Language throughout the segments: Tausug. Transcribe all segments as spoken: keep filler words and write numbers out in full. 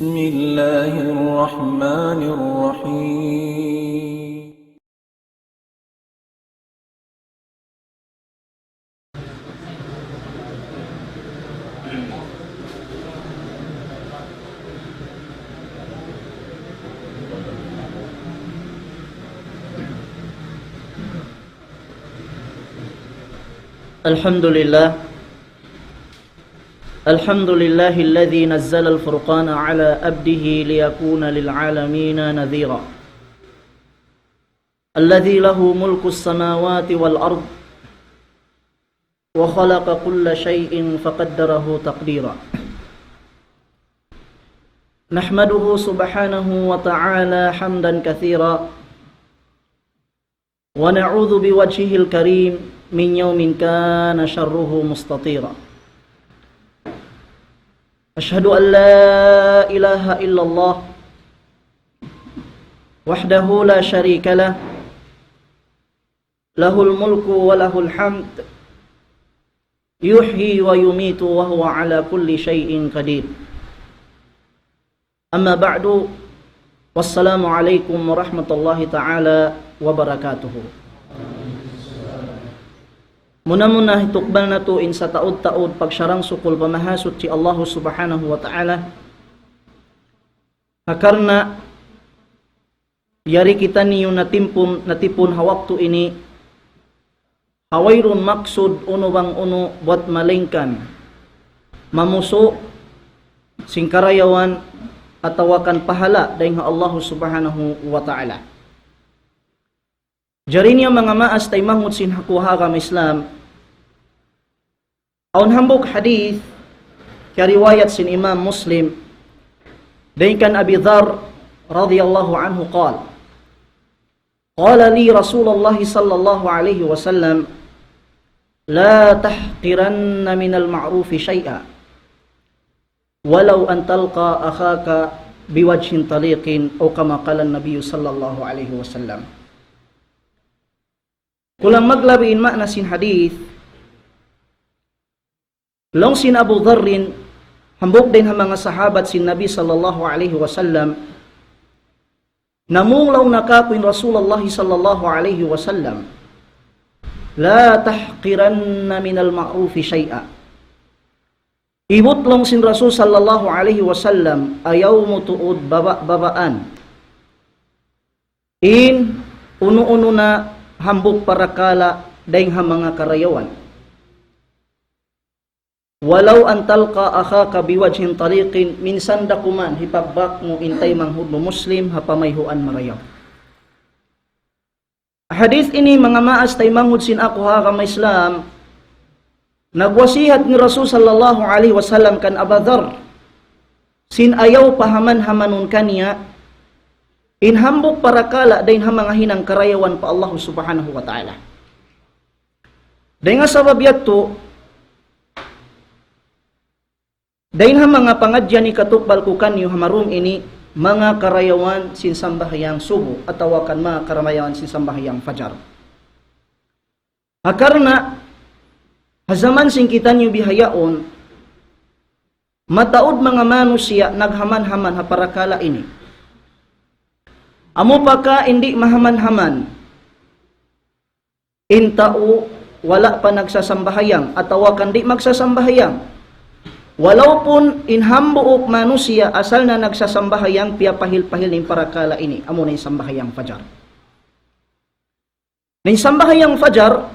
بسم الله الرحمن الرحيم. الحمد لله. الحمد لله الذي نزل الفرقان على عبده ليكون للعالمين نذيرا. الذي له ملك السماوات والأرض وخلق كل شيء فقدره تقديرا. نحمده سبحانه وتعالى حمدا كثيرا، ونعوذ بوجهه الكريم من يوم كان شره مستطيرا. أشهد أن لا إله إلا الله وحده لا شريك له، له الملك وله الحمد، يحيي ويميت وهو على كل شيء قدير. أما بعد، والسلام عليكم ورحمة الله تعالى وبركاته. Muna-muna hitukbal natu' in sataud-taud pagsarang-sukul pa Mahasuchi Allahu Subhanahu wa Ta'ala. Ha karna' yari kitaniyu natimpun, natipun ha waktu ini, ha wayruun maksud unu bang unu buat malaingkan mamusu' sin karayawan atawa kan pahala' dayn ha Allahu Subhanahu wa Ta'ala. Jari niya manga maas taymanghud sin ha kuhaga Islam, awn hambuuk hadith, kiyariwayat sin Imam Muslim, dayn kan Abi Dharr radiyallahu anhu qal, قال لي رسول الله صلى الله عليه وسلم: لا تحقرن من المعروف شيئا ولو أن تلقى أخاك بوجه طليق، أو كما قال النبي صلى الله عليه وسلم. Kulang maglabi in ma'na sin hadith, laung sin Abu Dharrin, hambuuk dayn ha manga sahabat sin Nabi sallallahu alayhi wasallam, namung laung niya kāku' in Rasulullah sallallahu alayhi wasallam, لا تحقرن من المعروف شيئا. Ibut laung sin Rasul sallallahu alayhi wasallam, ayaw mu tuud baba'-babaan in unu-unu na hambuuk parakala' dayn ha manga karayawan. ولو أن تلقى أخاك بوجه طليق, minsan da kuman hipagbak mu in taymanghud mu Muslim ha pamayhuan marayaw. Hadith ini manga maas taymanghud sin aku ha agama Islam, nagwasihat in Rasul sallallahu alayhi wasallam kan Aba Dharr, sin ayaw pahaman-hamanun kaniya in hambuuk parakala' dayn ha manga hinang karayawan pa Allah Subhanahu wa Ta'ala. Dayn ha sabab yadtu, dayn ha manga pangadjian hikatukbal ku kaniyu ha marum ini, manga karayawan sin sambahayang subu, atawa kan manga karayawan sin sambahayang fajar. Ha karna', ha jaman sin kitaniyu bihaun, mataud manga manusiya' naghaman-haman ha parakala' ini. Amu pa ka in di' mahaman-haman in tau wala' pa nagsasambahayang atawa kan di' magsasambahayang. Walaupun in hambuuk manusiya' asal na nagsasambahayang, piyapahil-pahil in parakala' ini, amu na in sambahayang fajar. Na in sambahayang fajar,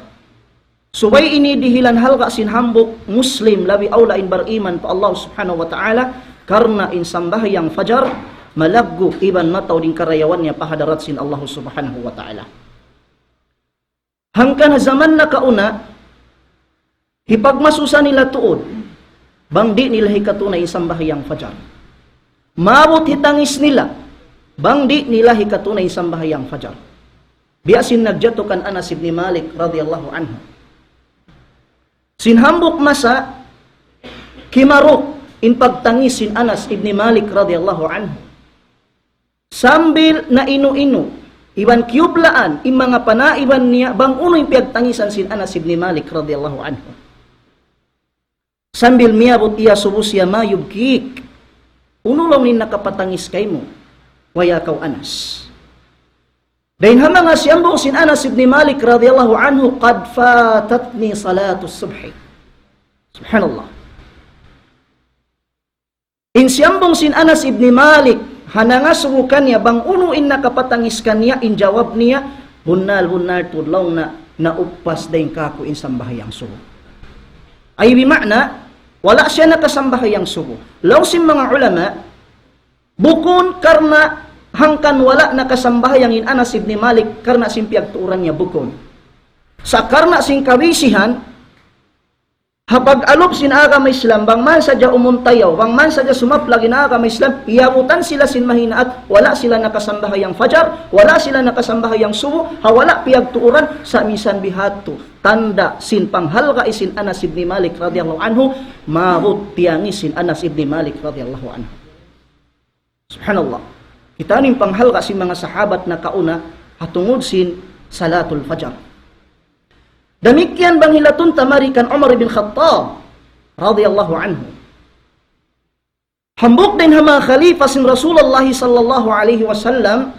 subay ini dihilan halga' sin hambuuk Muslim, labi awla in bariman pa Allah Subhanahu wa Ta'ala, karna' in sambahayang fajar, malaggu' iban mataud in karayawan niya pa hadarat sin Allah Subhanahu wa Ta'ala. Hangkan ha jaman nakauna, hipagmasusa nila tuud, bang di' nila hikatunay in sambahayang fajar. Maabut hitangis nila, bang di' nila hikatunay in sambahayang fajar. Biya' sin nagjatu kan Anas ibn Malik radiyallahu anhu. Sin hambuuk masa, kimaruk in pagtangis sin Anas ibn Malik radiyallahu anhu. Sambil nainu-inu, iban kiyublaan in manga panaiban niya, bang unu in piyagtangisan sin Anas ibn Malik radiyallahu anhu. Sambil miyabut iya subu siya ما يبكيك. Unu laung in nakapatangis kaymu, waya kaw Anas? Dayn ha manga siyambung sin Anas ibn Malik radiyallahu anhu, قد فاتتني صلاة الصبح. Subhanallah. In siyambung sin Anas ibn Malik, ha nangasubu kaniya bang unu in nakapatangis kaniya, in jawab niya, bunnal-bunnal tuud laung niya, nauppas dayn kāku' in sambahayang subu. Ay bima'na, wala' siya nakasambahayang subu. Laung sin manga ulama, bukun karna' hangkan wala' nakasambahayang in Anas ibn Malik karna' sin piyagtuuran niya, bukun. Sa' karna' sin kabisihan, ha pag-alup sin agama Islam, bang man sadja umuntayaw, bang man sadja sumaplag in agama Islam, iyabutan sila sin mahinaat, wala' sila nakasambahayang fajar, wala' sila nakasambahayang subu, ha wala' piyagtuuran, sa' minsan bihadtu, tanda' sin panghalga' sin Anas ibn Malik radiyallahu anhu, maabut tiyangis sin Anas ibn Malik radiyallahu anhu. Subhanallah. Kita' niyu in panghalga' sin manga sahabat nakauna, ha tungud sin salatul fajar. Damikkiyan bang hilatun ta mari kan Umar ibn Khattab radiyallahu anhu. Hambuuk dayn ha manga khalifa sin Rasulullah sallallahu alayhi wasallam,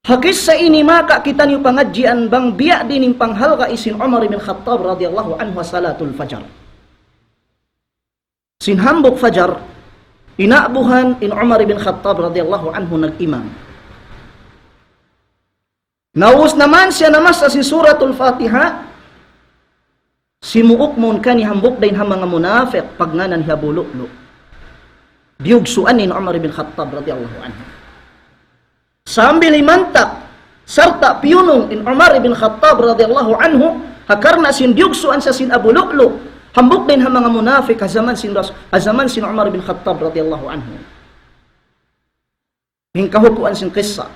ha kissa ini maka kita' niyu pangadjian bang biya' diin in panghalga' sin Umar ibn Khattab radiyallahu anhu ha salatul fajar. Sin hambuuk fajar, inaabuhan in Umar ibn Khattab radiyallahu anhu nag-imam. Naus naman siya namassa sin Suratul Fatiha, simuuk mawn kaniya hambuuk dayn ha manga munafiq, pagngānan hi Abu Lu'lu'. Diyugsuan in Umar ibn Khattab radiyallahu anhu. Sambil himantak, sarta' piyunung in Umar ibn Khattab radiyallahu anhu, ha karna' sin diyugsuan sa sin Abu Lu'lu', hambuuk dayn ha manga munafiq, ha jaman sin Ras-, ha jaman sin Umar ibn Khattab radiyallahu anhu. In kahupuan sin kissa.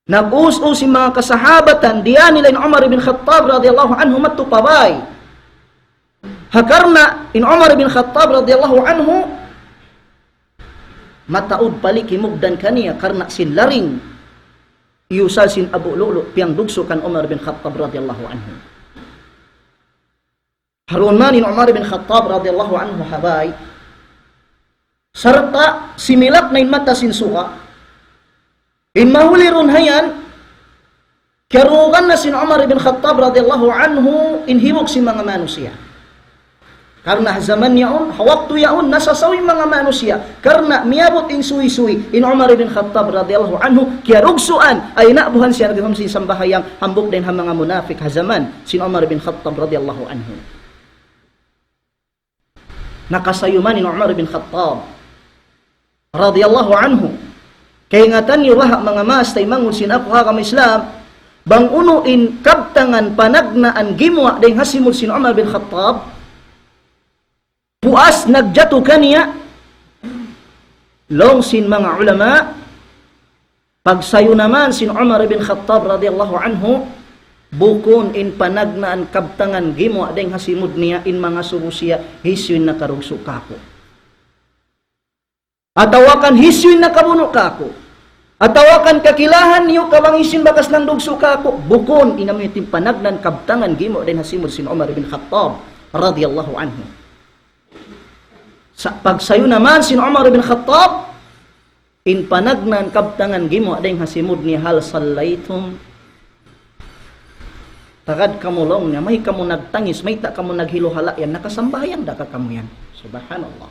Nag-us-us in manga kasahabatan, diyā nila in Umar ibn Khattab radiyallahu anhu madtu pa bāy. Ha karna' in Umar ibn Khattab radiyallahu anhu, mataud palikimugdan kaniya karna' sin laring iyusal sin Abu Lu'lu' piyangdugsu' kan Umar ibn Khattab radiyallahu anhu. Haruun man in Umar ibn Khattab radiyallahu anhu ha bāy. Sarta' similak na in mata sin suga. In mahuli duun hayan, kiyarungugan na sin Umar ibn Khattab radiyallahu anhu in hibuk sin manga manusiya'. Karna' ha jaman yaun, ha waktu yaun, nasasaw in manga manusiya'. Karna' miyabut in suysuy, in Umar ibn Khattab radiyallahu anhu, kiyarugsuan, ay naabuhan siya nag-imam sin sambahayang, hambuuk dayn ha manga munafiq ha jaman sin Umar ibn Khattab radiyallahu anhu. Nakasayuman in Umar ibn Khattab radiyallahu anhu. Kaingatan niyu baha' manga maas taymanghud sin aku ha agama Islam, bang unu in kabtangan panagnaan gimuwa' dayn ha simud sin Umar bin Khattab, puas nagjatu kaniya, laung sin manga ulama, pagsayunaman sin Umar bin Khattab radiyallahu anhu, bukun in panagnaan kabtangan gimuwa' dayn ha simud niya in manga subu siya, hisiyu in nakarugsu' kāku'. Atawa kan hisiyu in nakabunu' kāku'. Atawa kan kakilahan niyu ka bang hisiyu in bakas nangdugsu' kāku'. Bukun, in amu yadtu in panagnaan kabtangan gimuwa' dayn ha simud sin Umar bin Khattab radiyallahu anhu. Sa' pagsayunaman sin Umar bin Khattab, in panagnaan kabtangan gimuwa' dayn ha simud niya, هل صليتم؟ Tagad kamu laung niya, mayta' kamu nagtangis, mayta' kamu naghiluhala' yan, nakasambahayang da ka kamu yan. Subhanallah.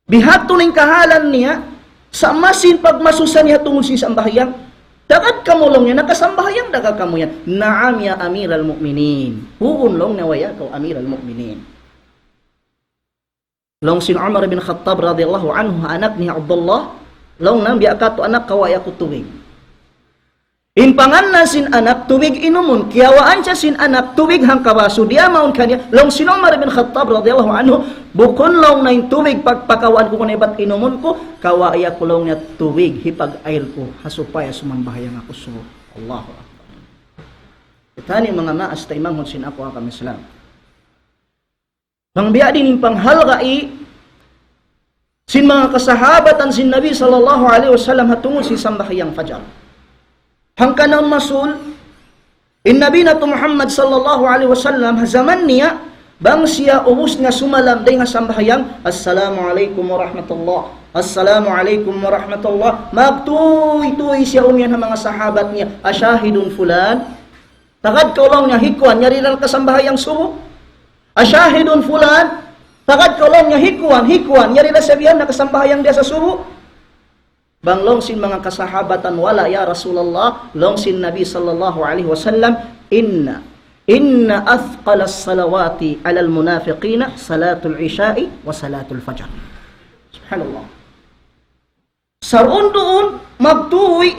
Bihadtu na in kahalan niya, sa' masi in pagmasusa niya tungud sin sambahayang. Tagad kamu laung niya, nakasambahayang da ka kamu yan. نعم يا أمير المؤمنين. Huun laung niya, waya kaw Amir al-Mu'minin. Laung sin Umar bin Khattab radiyallahu anhu, anak niya Abdullah, laung niya biya' katu' anak, kawaa aku tubig. In pangannal sin anak, tubig inumun, kiyawaan siya sin anak, tubig hangkabasu, diyā mawn kaniya, laung sin Umar bin Khattab radiyallahu anhu, bukun laung niya in tubig pagpakawaan ku kaniya bat inumun ku, kawaa aku laung niya tubig, hipag-air ku, ha supaya sumambahayang aku subu. Allahu Akbar. Kita' niyu manga maas taymanghud sin aku ha agama Islam. Bang biya' diin in panghalga' sin manga kasahabatan sin Nabi sallallahu alayhi wasallam ha tungud sin sambahayang fajar. Hangkan awn masul, in Nabi natu' Muhammad sallallahu alayhi wasallam, ha jaman niya, Bang siya ubus niya sumalam dayn ha sambahayang, "Assalamu alaykum warahmatullah. Assalamu alaykum warahmatullah." Magtuy-tuy siya umiyan ha manga sahabat niya, "Ashahidun fulan?" Tagad kaw laung niya, "Hi kuwan, yari da nakasambahayang subu." "Ashahidun fulan?" Tagad kaw laung niya, "Hi kuwan, hi kuwan, yari da sabihan nakasambahayang diya sa subu." Bang laung sin manga kasahabatan, "Wala' ya Rasulullah," laung sin Nabi sallallahu alayhi wasallam, "Inna, inna athqalas salawati alal munafiqina salatul isha'i wa salatul fajr." Subhanallah. Saruun-duun, magtuy,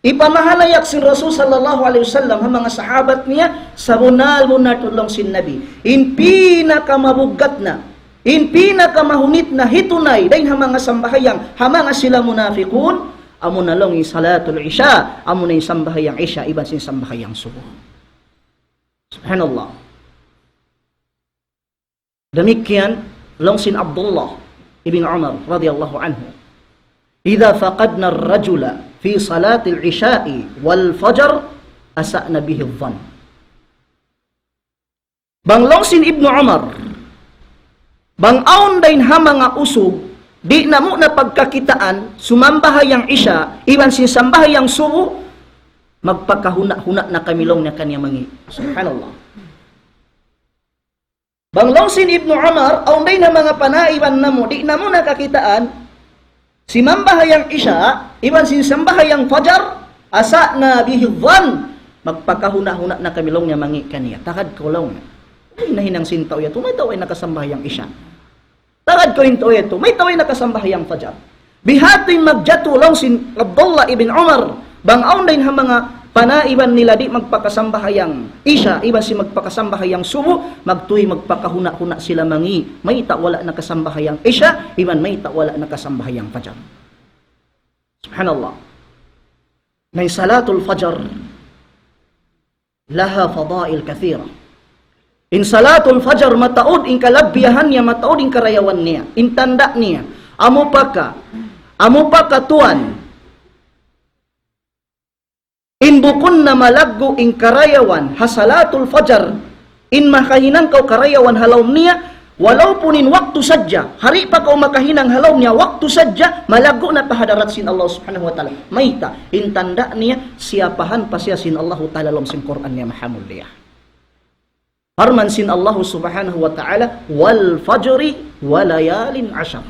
ipamahalayak sin Rasul sallallahu alayhi wasallam ha manga sahabat niya, sabunnal-bunnal tuud laung sin Nabi. In pinakamabugat na, in pinakamahunit na hitunay dayn ha manga sambahayang, ha manga sila munafiqun, amuna laung in salatul isha, amuna in sambahayang isha, iban sin sambahayang subu. Subhanallah. Damikkiyan laung sin Abdullah ibn Umar radiyallahu anhu, "Idha faqadna ar-rajula fi salatil isha'i wal fajr asa'na bihi dhann." Bang laung sin Ibnu Umar, bang awn dayn ha manga usug, di' namu' na pagkakitaan, sumambahayang isha, iban sin sambahayang subu, magpakahuna'-huna' na kami laung niya kaniya mangi'. Subhanallah. Bang laung sin Ibnu Umar, awn dayn ha manga panaiban namu', di' namu' na kakitaan, simambahayang isha, iban sin sambahayang fajar, asa'na bihi dhann, magpakahuna'-huna' na kami laung niya mangi' kaniya. Tagad kaw laung niya. Ay, nahinang sin tau yadtu, mayta' way nakasambahayang isha. Tagad kaw in tau yadtu, mayta' way nakasambahayang fajar. Bihadtu in magjatu laung sin Abdullah ibn Umar, bang awn dayn ha manga panaiban nila di' magpakasambahayang isha, iban sin magpakasambahayang subu, magtuy magpakahuna'-huna' sila mangi', mayta' wala' nakasambahayang isha, iban mayta' wala' nakasambahayang fajar. Subhanallah. Na in salatul fajar, laha fadail kathira. In salatul fajar mataud in kalabbihan niya, mataud in karayawan niya. In tanda' niya, amu pa ka, amu pa ka tuwan. In bukun na malaggu' in karayawan ha salatul fajar, in makahinang kaw karayawan ha lawm niya, walaupun in waktu sadja, di' pa kaw makahinang ha lawm niya, waktu sadja, malaggu' na pa hadarat sin Allah Subhanahu wa Ta'ala. Mayta', in tanda' niya, siyapahan pa siya sin Allahu Ta'ala lawm sin Qur'an niya mahamulliya. Parman sin Allahu Subhanahu wa Ta'ala, "Wal fajri wa layalin ashar."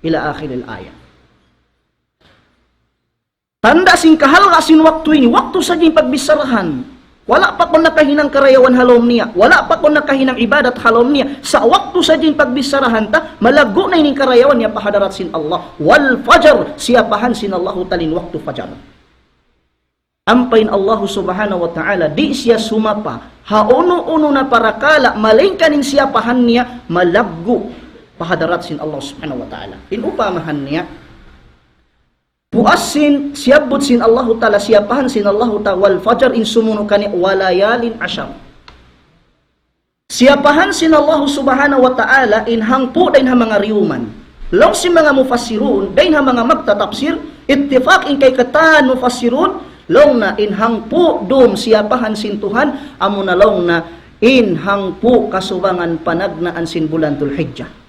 Ila akhiril ayah. Tanda' sin kahalga' sin waktu ini, waktu sadja in pagbicharahan. Wala' pa kaw nakahinang karayawan ha lawm niya, wala' pa kaw nakahinang ibadat ha lawm niya. Sa' waktu sadja in pagbicharahan ta, malaggu' na in karayawan niya pa hadarat sin Allah. Wal fajar, siyapahan sin Allahu Ta'ala in waktu fajar. Ampa in Allahu Subhanahu wa Ta'ala, di' siya sumapa ha unu-unu na parakala', malaingkan in siyapahan niya, malaggu' pa hadarat sin Allah Subhanahu wa Ta'ala. In upamahan niya, puas sin, siyabbut sin Allahu Ta'ala, siyapahan sin Allahu Ta'ala, wal fajar, in sumunu' kaniya, wa layalin ashar. Siyapahan sin Allahu Subhanahu wa Ta'ala in hangpu' dayn ha manga riyuman. Laung sin manga mufassirun, dayn ha manga magtatapsir, ittifaq in kay katan mufassirun, laung niya in hangpu' dum siyapahan sin Tuhan, amuna laung niya in hangpu' kasubangan panagnaan sin bulan Dhul Hijjah.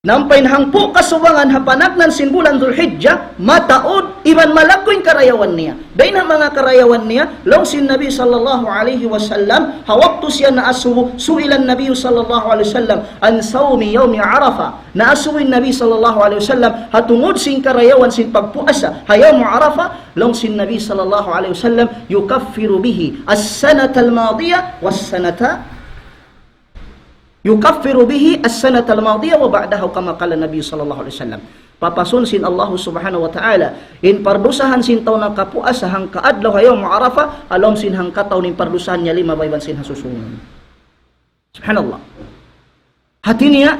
Na ampa in hangpu' kasubangan ha panagnaan sin bulan Dhul Hijjah, mataud iban malaggu' in karayawan niya. Dayn ha manga karayawan niya, laung sin Nabi sallallahu alayhi wasallam, ha waktu siya naasubu, su'ila an-Nabi sallallahu alayhi wasallam, an sawmi yawmi Arafah. Naasubu in Nabi sallallahu alayhi wasallam, ha tungud sin karayawan sin pagpuasa, ha yawmu Arafah, laung sin Nabi sallallahu alayhi wasallam, yukaffiru bihi as-sanatal madiyah was-sanata يكفر به السنة الماضية وبعدها، كما قال النبي صلى الله عليه وسلم. Papasun sin Allahu Subhanahu wa Ta'ala in pardusahan sin tau nakapuasa hangka adlaw ha Yawm Arafah, ha lawm sin hangka tahun in pardusahan niya limabay iban sin ha susungun. Subhanallah. Hati niya,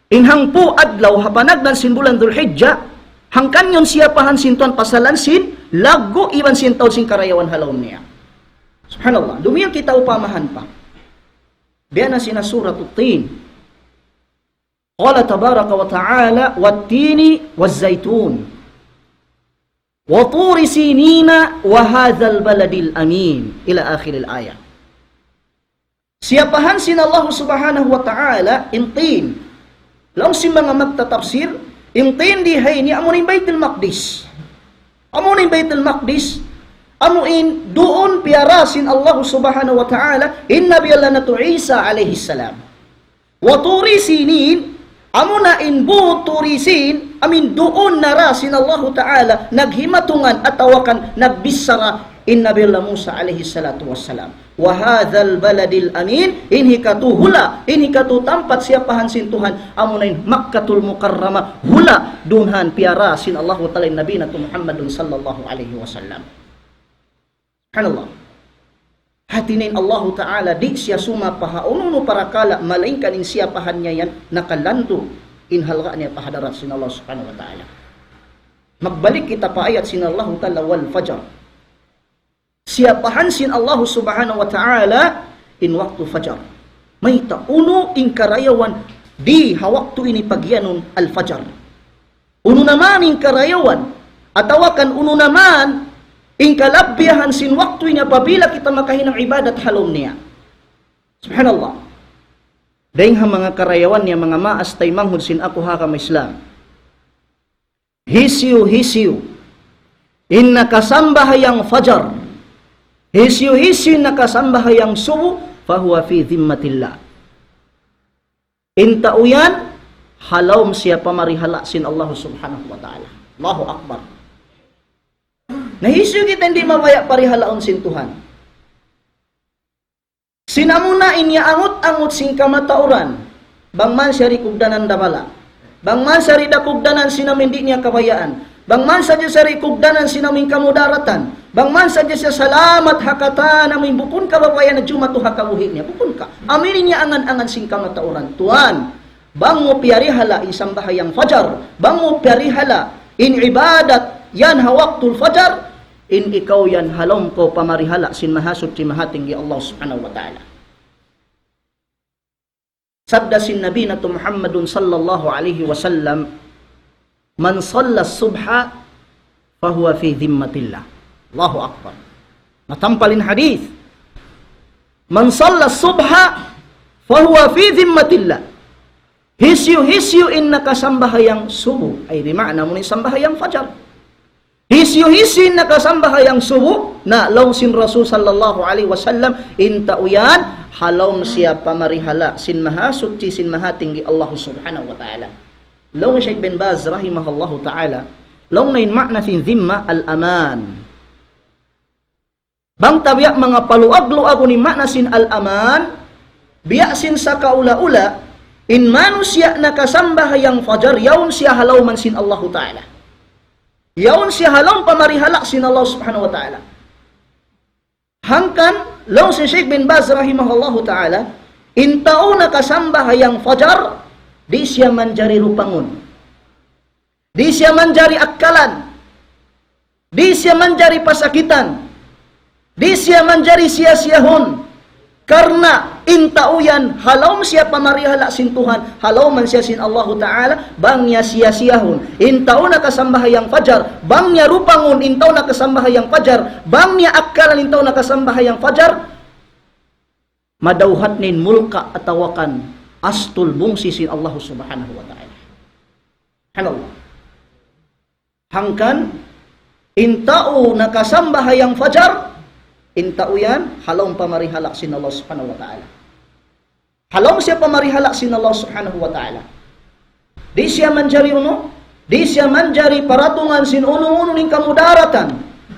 in hangpu' adlaw ha panagnaan sin bulan Dhul Hijjah, hangkan yan siyapahan sin Tuhan pasalan sin laggu' iban sin tahun sin karayawan ha lawm niya. Subhanallah. Dumiyan kita upamahan pa. Biya' na sin ha Surat At-Tin. قال تبارك وتعالى: والتين والزيتون وطور سينين وهذا البلد الأمين، إلى آخر الآية. Siyapahan sin Allah Subhanahu wa Ta'ala in tin. Laung sin manga magtatafsir, in tin di ha ini amu in Baitul Maqdis. Amu in Baitul Maqdis, amu in duun piyara sin Allah Subhanahu wa Ta'ala in Nabi Allah natu' Isa alayhi salam. Wa Turi Sinin, amu na in bu Turi Sin, amu in duun nara sin Allah Ta'ala naghimatungan atawa kan nagbichara in Nabi Allah Musa alayhi salatu wassalam. وهذا البلد الأمين, in hikatu hula', in hikatu tampat siyapahan sin Tuhan, amu na in Makkatul Mukarramah, hula' duun han piyara sin Allahu Ta'ala in Nabi natu' Muhammadun sallallahu alayhi wasallam. Subhanallah. Hati niya in Allahu Ta'ala, di' siya sumapa ha unu-unu parakala', malaingkan in siyapahan niya yan, nakalandu' in halga' niya pa hadarat sin Allah Subhanahu wa Ta'ala. Magbalik kita pa ayat sin Allahu Ta'ala, والفجر. Siyapahan sin Allah Subhanahu wa Ta'ala in waktu fajar. Mayta' unu in karayawan di ha waktu ini pagiyanun al-fajar. Unu na man in karayawan, atawa kan unu na man in kalabbihan sin waktu ini apabila kita makahinang ibadat ha lawm niya. Subhanallah. Dayng ha manga karayawan niya, manga maas taymanghud sin aku ha agama Islam. Hisiyu-hisiyu in nakasambahayang fajar, hisiyu-hisiyu in nakasambahayang subu, فهو في ذمة الله. In tau yan, ha lawm siya pamarihala' sin Allah Subhanahu wa Ta'ala. Allahu Akbar. Na hisiyu kita in di' mabaya' parihalaun sin Tuhan? Sin amu na in iyaangut-angut sin kamatauran, bang man siya di' kugdanan damala, bang man siya di' da kugdanan sin amu in di' niya kabayaan, bang man sadja siya di' kugdanan sin amu in kamudaratan, bang man sadja siya salamat ha katan amu in bukun kabayaan na jumatu ha kabuhi' niya, bukun ka. Amu in iyaangan-angan sin kamatauran. Tuwan, bang mu piyarihala' in sambahayang fajar, bang mu piyarihala' in ibadat yan ha waktul fajar, in ikaw yan ha lawm kaw pamarihala' sin Mahasuchi Mahatinggi Allah Subhanahu wa Ta'ala. Sabda sin Nabi natu' Muhammadun sallallahu alayhi wasallam, من صلى الصبح فهو في ذمة الله. Allahu Akbar. Matampal in hadith. من صلى الصبح فهو في ذمة الله. Hisiyu-hisiyu in nakasambahayang subu, ay di' maana mu in sambahayang fajar. Hisiyu-hisiyu in nakasambahayang subu, na laung sin Rasul sallallahu alayhi wasallam, in tau yan, ha lawm siya pamarihala' sin Mahasuchi, sin Mahatinggi Allah Subhanahu wa Ta'ala. Laung Shaykh bin Baz rahimahullahu ta'ala, laung na in maana sin zimma al-aman. Bang ta biya' manga paluag-luagun in maana sin al-aman, biya' sin sakaula-ula, in manusiya' nakasambahayang fajar, yaun siya ha lawm sin Allahu Ta'ala. Yaun siya ha lawm pamarihala' sin Allah Subhanahu wa Ta'ala. Hangkan, laung sin Shaykh bin Baz rahimahullahu ta'ala, in tau nakasambahayang fajar, di' siya manjari rupangun. Di' siya manjari akkalan. Di' siya manjari pasakitan. Di' siya manjari siya-siyahun. Karna' in tau yan, ha lawm siya pamarihala' sin Tuhan, ha lawm man siya sin Allahu Ta'ala, bang niya siya-siyahun in tau nakasambahayang fajar, bang niya rupangun in tau nakasambahayang fajar, bang niya akkalan in tau nakasambahayang fajar, madawhat niya in mulka' atawa kan astul bungsi sin Allahu Subhanahu wa Ta'ala. Subhanallah. Hangkan, in tau nakasambahayang fajar, in tau yan, ha lawm pamarihala' sin Allah Subhanahu wa Ta'ala. Ha lawm siya pamarihala' sin Allah Subhanahu wa Ta'ala. Di' siya manjari unu, di' siya manjari paratungan sin unu-unu in kamudaratan.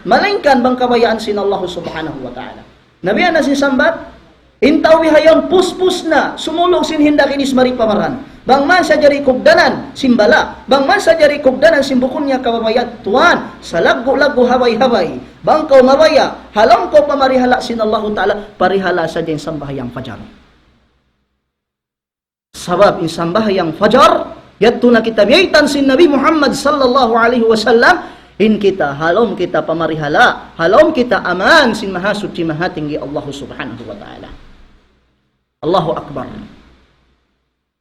Malaingkan bang kabayaan sin Allah Subhanahu wa Ta'ala. Na biya' na sin sambat, in tau bihaun puspus na, sumulug sin hinda' kinis mari pa baran. Bang man sadja di' kugdanan sin bala, bang man sadja di' kugdanan sin bukun niya kabayaan, tuwan, salaggu'-laggu' habay-habay. Bang kaw mabaya', ha lawm kaw pamarihala' sin Allahu Ta'ala, parihala' sadja in sambahayang fajar. Sabab in sambahayang fajar, yadtu na kita biyaytaan sin Nabi Muhammad sallallahu alayhi wasallam, in kita, ha lawm kita pamarihala', ha lawm kita aman sin Mahasuchi Mahatinggi Allah Subhanahu wa Ta'ala. Allahu Akbar.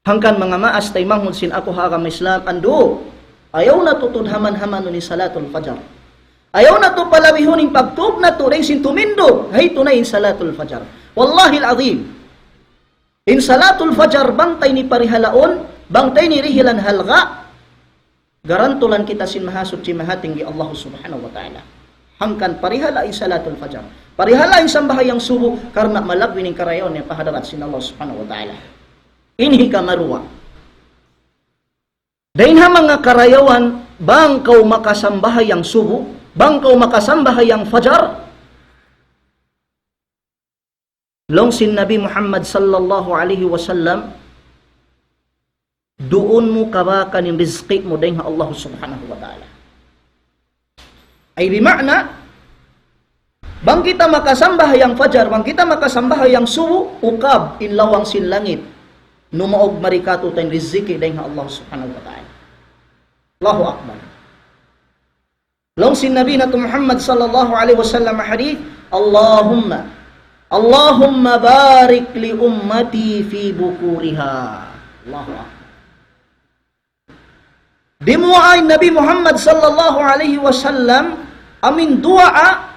Hangkan manga maas taymanghud sin aku ha agama Islam, andu', ayaw natu' tudhaman-hamanun in salatul fajar. Ayaw natu' palabihun in pagtug natu' dayn sin tumindug, ha yadtu na in salatul fajar. Wallahil azim. In salatul fajar, bang ta ini parihalaun, bang ta ini dihilan halga', garantulan kita sin Mahasuchi Mahatinggi Allah Subhanahu wa Ta'ala. Hangkan parihala in salatul fajar. Parihala in sambahayang subu, karna' malaggu' in karayawan niya pa hadarat sin Allah Subhanahu wa Ta'ala. Ini hikaruwa. Dayn ha manga karayawan, bang kaw makasambahayang subu, bang kaw makasambahayang fajar, laung sin Nabi Muhammad sallallahu alayhi wasallam, duun mu kabakan in rizki mu dayn ha Allah Subhanahu wa Ta'ala. Ay bima'na, bang kita makasambahayang fajar, bang kita makasambahayang subu, ukab in lawang sin langit. Numaug mari katu'niyu in rizki dayn ha Allah Subhanahu wa Ta'ala. Allahu Akbar. Laung sin Nabi natu' Muhammad sallallahu alayhi wasallam hadith, Allahumma, Allahumma barik li ummati fi bukuriha. Allahu Akbar. Dimuwaa in Nabi Muhammad sallallahu alayhi wasallam, amuin duwaa,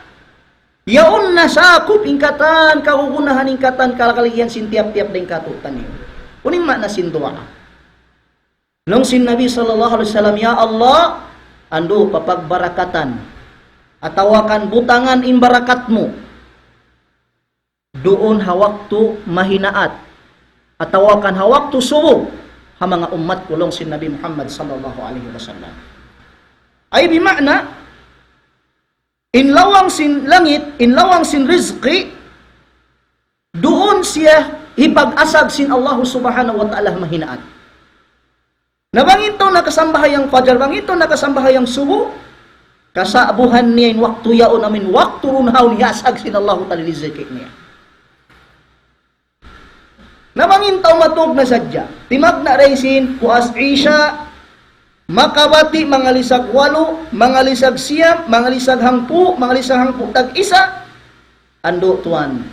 yaun na sakup in katan kagunahan, in katan kalagalagihan sin tiyap-tiyap dayn katu'niyu. Unu in ma'na sin duwaa? Laung sin Nabi sallallahu alayhi wasallam, "Ya Allah, andu' papagbarakatan, atawa kan butangan in barakat mu duun ha waktu mahinaat, atawa kan ha waktu subu, ha manga ummat ku," laung sin Nabi Muhammad sallallahu alayhi wasallam. Ay bima'na, in lawang sin langit, in lawang sin rizki, duun siya hipag-asag sin Allah Subhanahu wa Ta'ala mahinaat. Na bang in tau nakasambahayang fajar, bang in tau nakasambahayang subu, kasa'buhan niya in waktu yaun, amuin waktu duun ha yaun hiyasag sin Allahu Ta'ala rizki niya. Na bang in tau matug na sadja, timagna' da isab sin puas Isha, makabati' mangalisag walu, mangalisag siyam, mangalisag hangpu', mangalisag hangpu' tag-isa, andu' tuwan.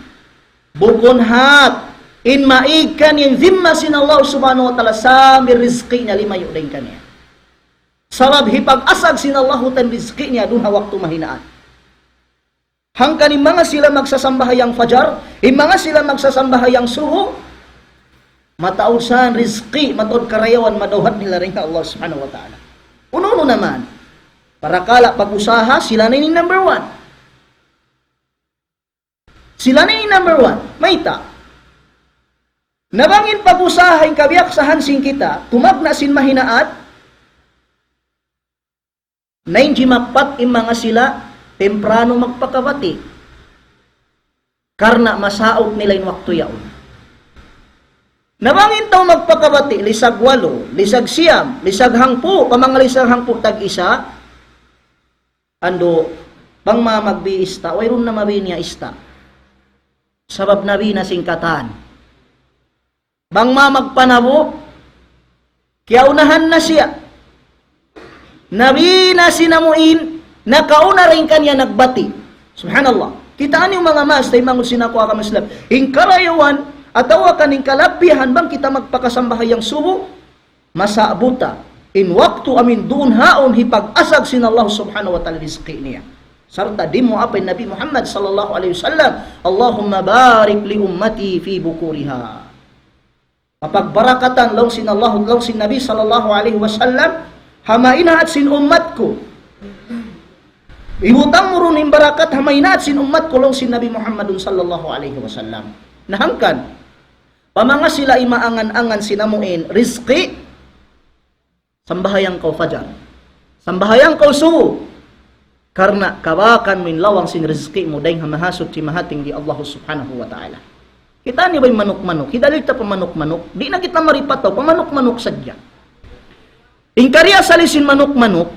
Bukun hat, in maig kaniya in zimma sin Allah Subhanahu wa Ta'ala, sambil rizki niya limayu' dayn kaniya. Sabab hipag-asag sin Allahu Ta'ala rizki niya duun ha waktu mahinaat. Hangkan in manga sila magsasambahayang fajar, in manga sila magsasambahayang subu, mataud sa rizki, mataud karayawan, madawhat nila dayn ha Allah Subhanahu wa Ta'ala. Unu-unu na man. Parakala' pag-usaha, sila na ini number one. Sila na ini number one. Mayta'? Na bang in pag-usaha in kabiyaksahan sin kita, tumagna' sin mahinaat, na in jimakpat in manga sila, temprano magpakabati'. Karna' masaut nila in waktu yaun. Na bang in tau magpakabati', lisag walu, lisag siyam, lisag hangpu', pa mangalisag hangpu' tag-isa, andu', bang ma magbi ista', wayruun na mabi niya ista'. Sabab nabi na sin katan. Bang ma magpanabu', kiyaunahan na siya. Nabi na sin amuin, nakauna dayn kaniya nagbati'. Subhanallah. Kitaa niyu manga maas, taymanghud sin aku agama Islam. In karayawan, atawa kan in kalabihan, bang kita magpakasambahayang subu, masa'bu ta in waktu amuin duun ha yaun hipag-asag sin Allah Subhanahu wa Ta'ala rizki niya. Sarta' dimuwaa pa in Nabi Muhammad sallallahu alayhi wasallam, "Allahumma barik li ummati fi bukuriha." Mapagbarakatan laung sin Allah, laung sin Nabi sallallahu alayhi wasallam, ha mahinaat sin ummat ku. Ibutang mu duun in barakat ha mahinaat sin ummat ku, laung sin Nabi Muhammadun sallallahu alayhi wasallam. Na hangkan, pa manga sila imaangan-angan sin amuin rizki, sambahayang kaw fajar. Sambahayang kaw subu. Karna' kabakan mu in lawang sin rizki mu dayn ha Mahasuchi Mahatinggi Allah Subhanahu wa Ta'ala. Kitaa niyu ba in manuk-manuk? Hidalil ta pa manuk-manuk. Di' na kita mari pa tau, pa manuk-manuk sadja. In kari asali sin manuk-manuk,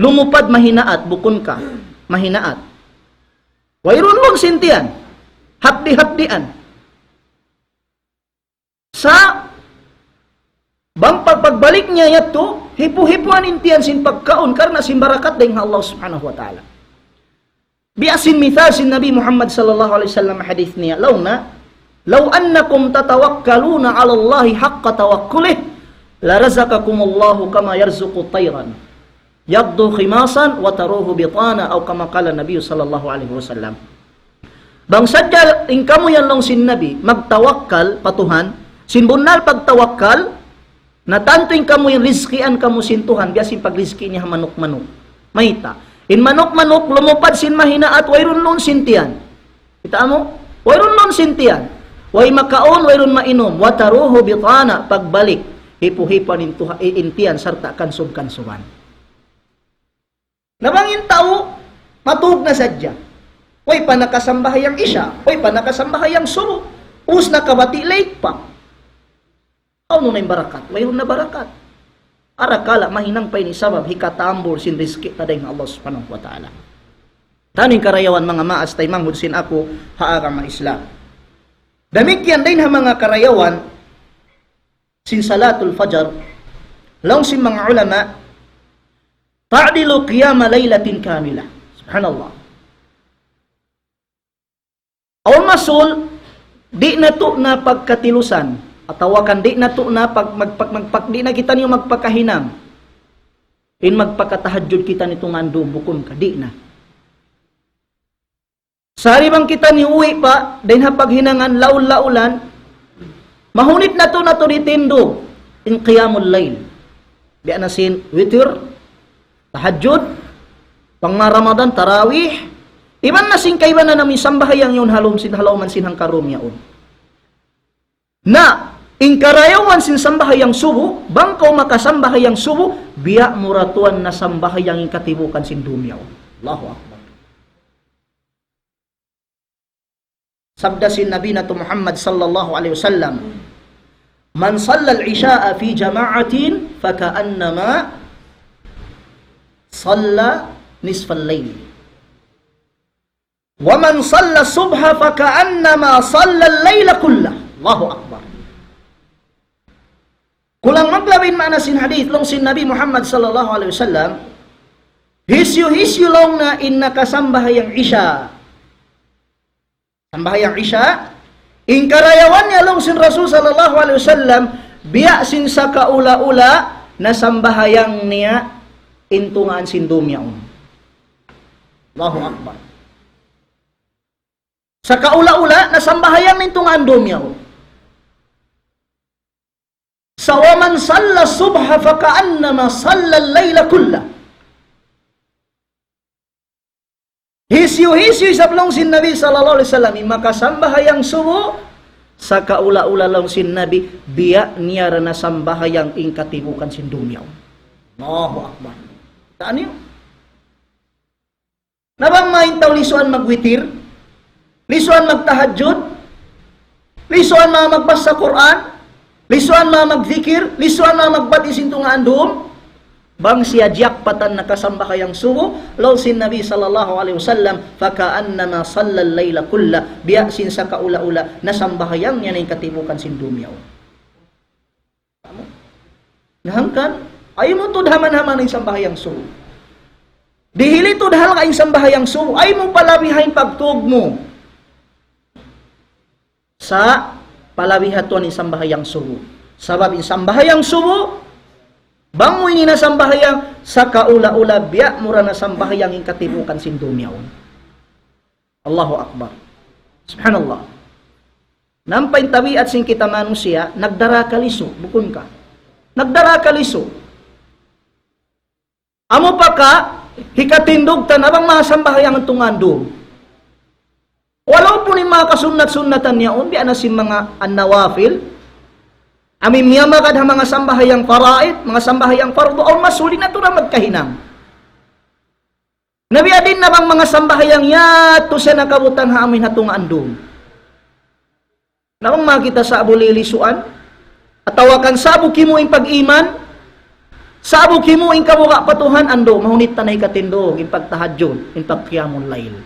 lumupad mahinaat, bukun ka, mahinaat. Wayruun lun sin tiyan. Hapdi-hapdian. Sa' bang pag-, pagbalik niya yadtu, hipu-hipuan in tiyan sin pagkaun karna' sin barakat dayn ha Allah Subhanahu wa Ta'ala. Biya' sin misal sin Nabi Muhammad sallallahu alayhi wasallam hadith niya, laung niya, "لو أنكم تتوكلون على الله حق توكله لرزقكم الله كما يرزق الطير تغدو خماصا وتروح بطانا" أو كما قال النبي صلى الله عليه وسلم. Bang sadja in kamu yan laung sin Nabi, magtawakkal pa Tuhan, sin bunnal pagtawakkal, na tantu in kamu yan rizkian kamu sin Tuhan, biya' sin pagrizki niya ha manuk-manuk. Mayta'? In manuk-manuk, lumupad sin mahinaat, wayruun lun sin tiyan. Kita' mu? Wayruun lun sin tiyan. Way makaun, wayruun mainum. وتروح بطانا, pagbalik, hipu-hipuan in tuha-, in tiyan, sarta' kansub-kansuban. Na bang in tau, matug na sadja. Way pa nakasambahayang Isya, way pa nakasambahayang Subu. Ubus nakabati' late pa. Hawnu na in barakat? Wayruun na barakat. Arakala' mahinang pa ini sabab hikatambul sin rizki ta dayn ha Allah Subhanahu wa Ta'ala. Tani karayawan manga maas taymanghud sin aku ha agama Islam. Damikkiyan dayn ha manga karayawan sin salatul fajar, laung sin manga ulama, تعدل قيام ليلة كاملة. Subhanallah. Awn masul, di' natu' na pagkatilusan, atawa kan di' natu' na pag-, magpag-, magpag-, di' na kitaniyu magpakahinang in magpakatahajjud kita nitungaan dum, bukun ka, di' na. Sari bang kita niuwi' pa, dayn ha paghinangan, laul-laulan, mahunit natu', natu' ditindug in qiyamul layl. Biya' na sin witir, tahajjud, pang Ramadan, tarawih, iban na sin kaibanan amu in sambahayang yaun ha lawm sin, ha lawm sin hangka dum yaun. Na, in karayawan sin sambahayang subu, bang kaw makasambahayang subu, biya' mu ra tuwan nasambahayang in katibukan sin dum yaun. Allahu Akbar. Sabda sin Nabi natu' Muhammad sallallahu alayhi wasallam, من صلى العشاء في جماعة فكأنما صلى نصف الليل. ومن صلى الصبح فكأنما صلى الليل كله. Allahu Akbar. Kulang maglabi in maana sin hadith, laung sin Nabi Muhammad sallallahu alayhi wasallam, hisiyu-hisiyu laung niya in nakasambahayang Isya. Sambahayang Isya, in karayawan niya laung sin Rasul sallallahu alayhi wasallam, biya' sin sakaula-ula nasambahayang niya in tungaan sin dum yaun. Allahu Akbar. Sakaula-ula nasambahayang niya in tungaan dum yaun. Sa' ومن صلى الصبح فكأنما صلى الليل كله. Hisiyu-hisiyu isab laung sin Nabi sallallahu alayhi wasallam, in makasambahayang subu, sakaula-ula laung sin Nabi, biya' niya ra nasambahayang in katibukan sin dum yaun. Allahu Akbar. Taan niyu? Na bang mayan tau lisuan magwitir, lisuan magtahajjud, lisuan manga magbasa Qur'an, lisuan manga magdikir, lisuan manga magbati' sin tungaan dum, bang siya jiyakpatan nakasambahayang subu, laung sin Nabi sallallahu alayhi wasallam, فكأنما صلى الليل كله, biya' sin sakaula-ula, nasambahayang niya na in katibukan sin dum yaun. Na hangkan, ayaw mu tuud haman-haman in sambahayang subu. Dihili tuud halga' in sambahayang subu. Ayaw mu palabihan in pagtug mu sa' palabihan tuud in sambahayang subu. Sabab in sambahayang subu, bang mu ini nasambahayang, sakaula-ula biya' mu ra nasambahayang in katibukan sin dum yaun. Allahu Akbar. Subhanallah. Nampa in tabiat sin kita manusiya', nagdara kalisu, bukun ka? Nagdara kalisu. Amu pa ka, hikatindug ta na bang masambahayang in tungaan dum. Walaupun in manga kasunnat-sunnatan yaun, biya' na sin manga an-nawafil, amu in miyamagad ha manga sambahayang faraid, manga sambahayang fardu, awn masul di' natu' na magkahinang. Na biya' diin na bang manga sambahayang yadtu siya nakabutang ha amuin ha tungaan dum. Na bang manga kita sa'bu lilisuan, atawa kan sa'bu kimu in pag-iman, sa'bu kimu in kabuga' pa Tuhan, andu', mahunit ta na hikatindug, in pagtahajjud, in pagqiyamul layl.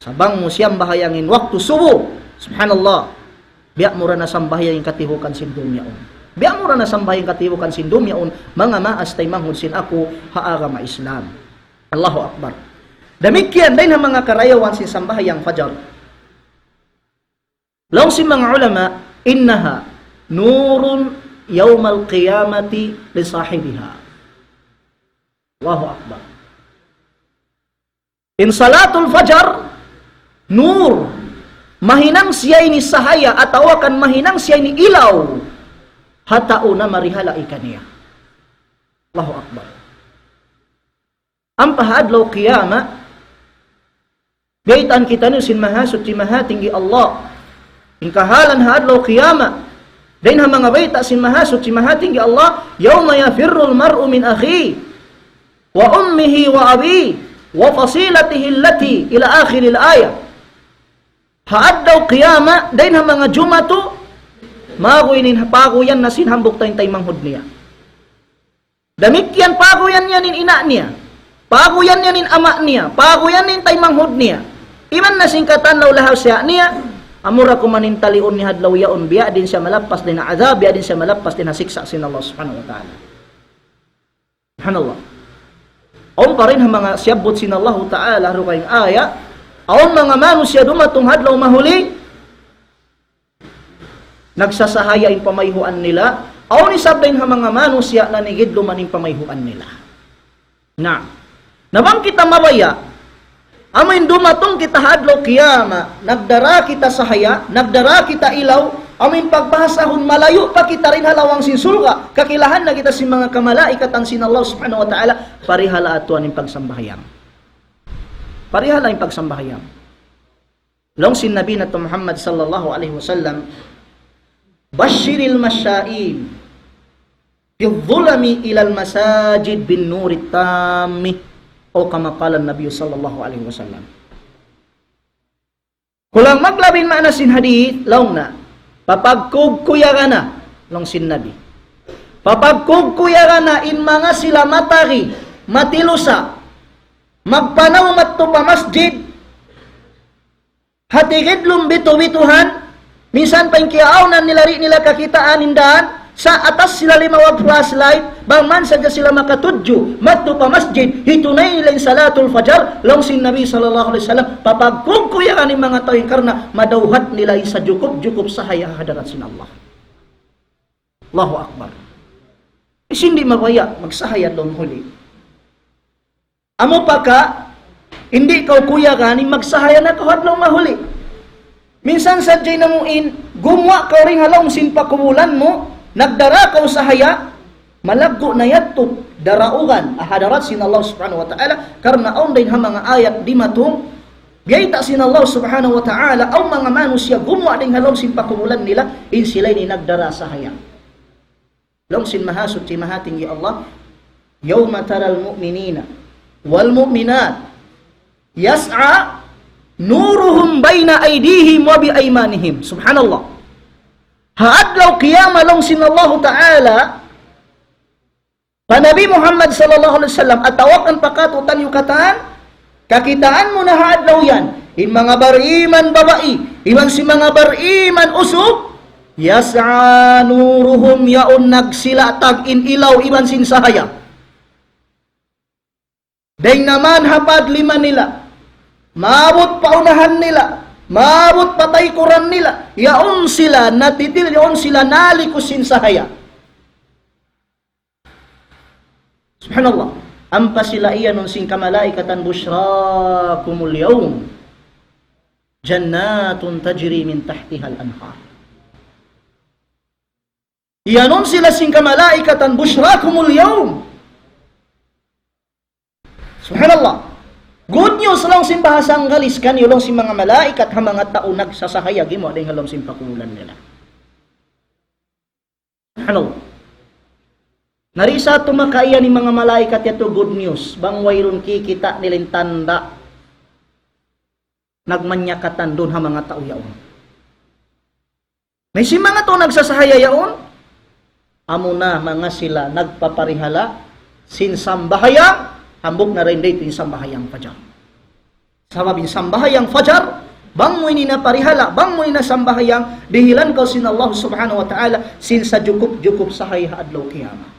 Sa' bang mu siyambahayang in waktu subu, subhanallah, biya' mu ra nasambahayang in katibukan sin dum yaun. Biya' mu ra nasambahayang in katibukan sin dum yaun, manga maas taymanghud sin aku ha agama Islam. Allahu Akbar. Damikkiyan dayn ha manga karayawan sin sambahayang fajar. Laung sin manga ulama, إنها نور يوم القيامة لصاحبها. Allahu Akbar. In salatul fajar, nur, mahinang siya ini sahaya, atawa kan mahinang siya ini ilaw, ha tau na marihala kaniya. Allahu Akbar. Ampa ha adlaw qiyamah, baytaan kitaniyu sin Mahasuchi Mahatinggi Allah. In kahalan ha adlaw qiyamah, dayn ha manga bayta' sin Mahasuchi Mahatinggi Allah, يوم يفر المرء من أخيه وأمه وأبيه وفصيلته التي إلى آخر الآية. Ha adlaw qiyamah, dayn ha manga jumatu, maguy in paguyan na sin hambuuk taymanghud niya. Damikkiyan paguyan niya in ina' niya, paguyan niya in ama' niya, paguyan niya in taymanghud niya. Iban na sin katan law lahaw siya niya, amura kuman in taliun niya ha adlaw yaun, biya' diin siya malappas dayn ha adhab, biya' diin siya malappas dayn ha siksa' sin Allah Subhanahu wa Ta'ala. Subhanallah. Awn pa dayn ha manga siyabbut sin Allahu Ta'ala, ha dugaing ayat, awn manga manusiya' dumatung ha adlaw mahuli, nagsasahaya in pamayhuan nila, awn isab dayn ha manga manusiya' nanigidluman in pamayhuan nila. Na, na bang kita mabaya', amu in dumatung kita ha adlaw qiyamah, nagdara kita sahaya, nagdara kita ilaw, amu in pagbahasahun malayu' pa kita dayn ha lawang sin surga', kakilahan na kita sin manga kamalaikatan sin Allah Subhanahu wa Ta'ala, parihala' atuan in pagsambahayang. Parihala' in pagsambahayang. Laung sin Nabi natu' Muhammad sallallahu alayhi wasallam, بشر المشائين بالظلم إلى المساجد بالنور التام، أو كما قال النبي صلى الله عليه وسلم. Kulang maglabi in maana sin hadith, laung niya, papagkugkuyaga na, laung sin Nabi. Papagkugkuyaga na in manga sila matagi, matilusa, magpanaw madtu pa masjid, ha tigidlum bitu'-bituhan, minsan pa in kiyaawnan nila di' nila kakitaan in daan, sa' atas sila limawag flashlight, bang man sadja sila makatudju, madtu pa masjid, hitunay nila in salatul fajar, laung sin Nabi sallallahu alayhi wasallam, papagkugkuyagan in manga tau yan karna' madawhat nila in sajukup-jukup sahaya ha hadarat sin Allah. Allahu Akbar. Hisiyu in di' mabaya' magsahaya adlaw mahuli? Amu pa ka, di' kaw kuyagan in magsahaya na kaw adlaw mahuli. Minsan sadja in amu in, gumuwa' kaw dayn ha lawm sin pakubulan mu, nagdara kaw sahaya, malaggu' na yadtu, daraugan, ha hadarat sin Allah Subhanahu wa Ta'ala, karna' awn dayn ha manga ayat dimatung, biyayta' sin Allah Subhanahu wa Ta'ala, awn manga manusiya' gumuwa' dayn ha lawm sin pakubulan nila, in sila ini nagdara sahaya. Laung sin Mahasuchi Mahatinggi Allah, يوم ترى المؤمنين والمؤمنات يسعى نورهم بين أيديهم وبأيمانهم. Subhanallah. Ha adlaw qiyamah laung sin Allahu Ta'ala, pa Nabi Muhammad sallallahu alayhi wasallam, atawa kan pa katu'niyu katan, kakitaan mu na ha adlaw yan, in manga bariman babai, iban sin manga bariman usug, يسعى نورهم, yaun nagsilatag in ilaw iban sin sahaya. Dayn naman ha padlima nila, maabut pa unahan nila, maabut pa taykuran nila, yaun sila natitil, yaun sila naliku sin sahaya. Subhanallah. Ampa sila iyanun sin kamalaikatan, بشراكم اليوم جنات تجري من تحتها الأنهار. Iyanun sila sin kamalaikatan, بشراكم اليوم. Subhanallah. Good news laung sin bahasa Anggalis kaniyu, laung sin manga malaikat ha manga tau nagsasahaya gimuwa' dayn ha lawm sin pakubulan nila. Subhanallah. Na di' sa tumaka iyan in manga malaikat yadtu good news, bang wayruun kikita' nila in tanda' nagmanyakatan duun ha manga tau yaun. Na hisiyu in manga tau nagsasahaya yaun? Amuna manga sila nagpaparihala' sin sambahayang, hambuuk na dayn didtu in sambahayang fajar. Sabab in sambahayang fajar, bang mu ini na parihala', bang mu ini na sambahayang, dihilan kaw sin Allah Subhanahu wa Ta'ala, sin sajukup-jukup sahaya ha adlaw qiyamah.